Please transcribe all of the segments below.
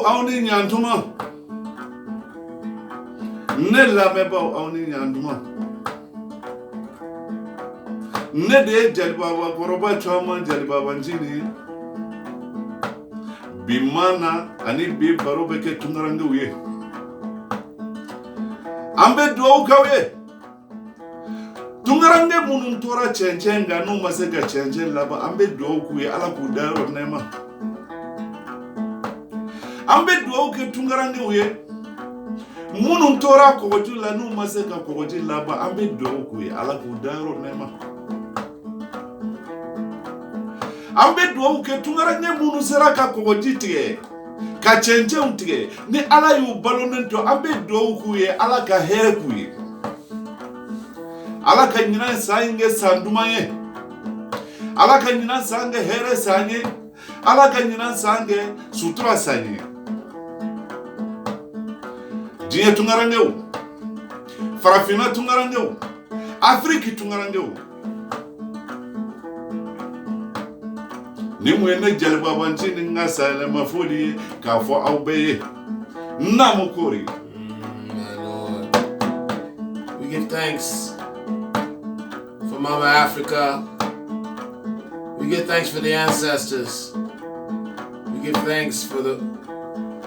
Ko aw ni ɲantuma, ne lamɛnbaaw, aw ni ɲantuma. Ne de ye Jalibaba kɔrɔba caman Jalibaba ncinin ye. Bi maana ani bi baro bɛ kɛ tunkarankew ye. An bɛ dugawu k'aw ye. Tunkaranke minnu tora cɛncɛn kan, n'u ma se ka cɛncɛn laban, an bɛ dugawu k'u ye, Ala k'u dayɔrɔ nɛɛma. An bɛ dugawu kɛ tunkarankew ye minnu tora kɔgɔji la, n'u ma se ka kɔgɔji laban, an bɛ dugawu k'u ye, Ala k'u dayɔrɔ nɛɛma. An bɛ dugawu kɛ tunkaranke minnu sera ka kɔgɔji tigɛ, ka cɛncɛnw tigɛ, ni Ala y'u balonen to, an bɛ dugawu k'u ye, Ala ka hɛrɛ k'u ye, Ala ka ɲinan san in kɛ san duman ye, Ala ka ɲinan san kɛ hɛrɛ san ye, Ala ka ɲinan san kɛ sutura san ye. Diɲɛ tunkarankew, farafinna tunkarankew, Afiriki tunkarankew, nin kun ye ne Jalibaba ncinin ka sayɛlɛma foli ye k'a fɔ aw bɛɛ ye. Naamu Kori. My Lord. We give thanks for Mama Africa. We give thanks for the ancestors. We give thanks for the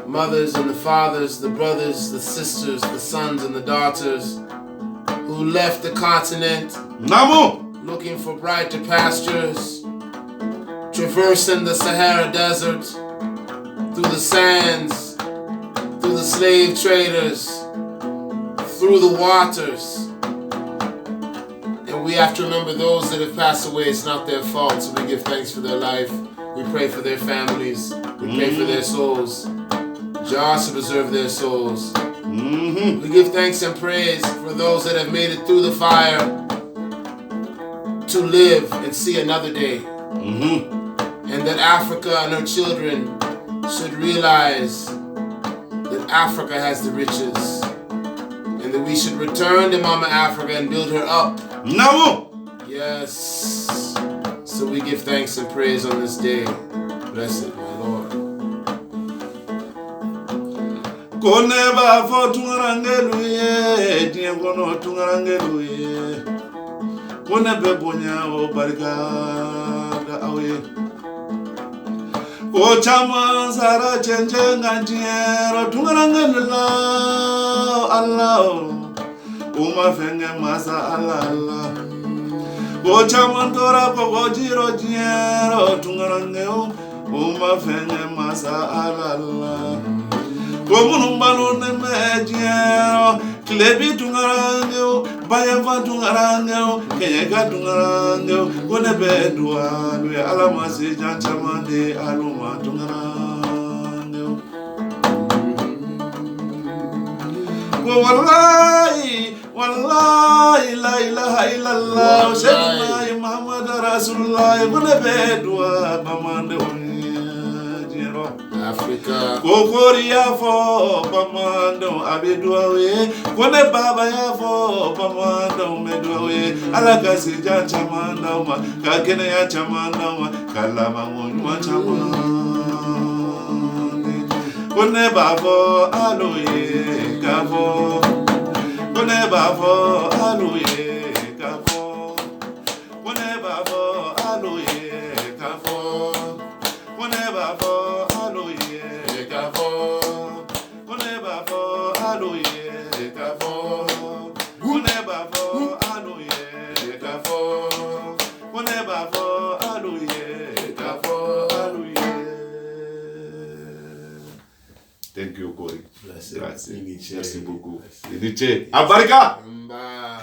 mothers and the fathers, the brothers, the sisters, the sons and the daughters who left the continent Naamu. looking for brighter pastures, traversing the Sahara Desert, through the sands, through the slave traders, through the waters. And we have to remember those that have passed away. It's not their fault, so we give thanks for their life. We pray for their families. We pray for their souls. Jah to preserve their souls. We give thanks and praise for those that have made it through the fire to live and see another day. And that Africa and her children should realize that Africa has the riches. And that we should return to Mama Africa and build her up. Naamu. Yes. So we give thanks and praise on this day. Bless it, my Lord. Ko ne b'a fɔ tungarankelu ye, diɲɛ kɔnɔ tungarankelu ye, ko ne bɛ bonya o barika da aw ye. Ko caman sara cɛncɛn kan diɲɛ rɔ, tungarankelu la, Ala u ma fɛn kɛ masa Ala la. Ko caman tora kɔgɔji rɔ diɲɛ rɔ, tunkarankew u ma fɛn kɛ masa Ala la. Ko minnu balonen bɛ diɲɛ rɔ, tilebi tunkarankew, bayanfan tunkarankew, kɛɲɛka tunkarankew, ko ne bɛ duwalu ye, Ala ma sijan caman di alu ma, tunkarankew. Ko walayi walayi, la ilaha illallah, Seydina Muhammad Rasulullah, ko ne bɛ duwa bamandenw ye diɲɛ rɔ. Africa. Ko Kori y'a fɔ bamandenw, a bɛ duwawu ye. Ko ne baba y'a fɔ bamandenw, bɛ duwawu ye, Ala ka sijan caman d'aw ma, ka kɛnɛya caman d'aw ma, ka labanko ɲuman caman di. Ko ne b'a fɔ alu ye k'a fɔ, ko ne b'a fɔ alu ye k'a fɔ, ko ne b'a fɔ alu ye k'a fɔ, ko ne b'a fɔ alu ye k'a fɔ, ko ne b'a fɔ alu ye k'a fɔ, ko ne b'a fɔ alu ye k'a fɔ, ko ne b'a fɔ alu ye k'a fɔ alu ye. Thank you, Kori. Bless it. Grazie. I ni ce. Merci beaucoup. I ni ce. Abarika. Mba.